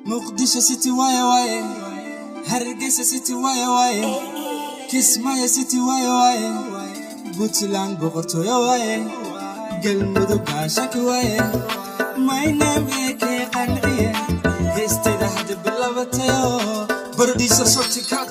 Muqdisho City waaye waaye, Hargeysa City waaye waaye, Kismaayo City waaye waaye, Puntland boqortooyo waaye, Galmudug gaashaki waaye. My name AK Qanciye, heestayda hadda bilabatayo. Producer Shorty Cut.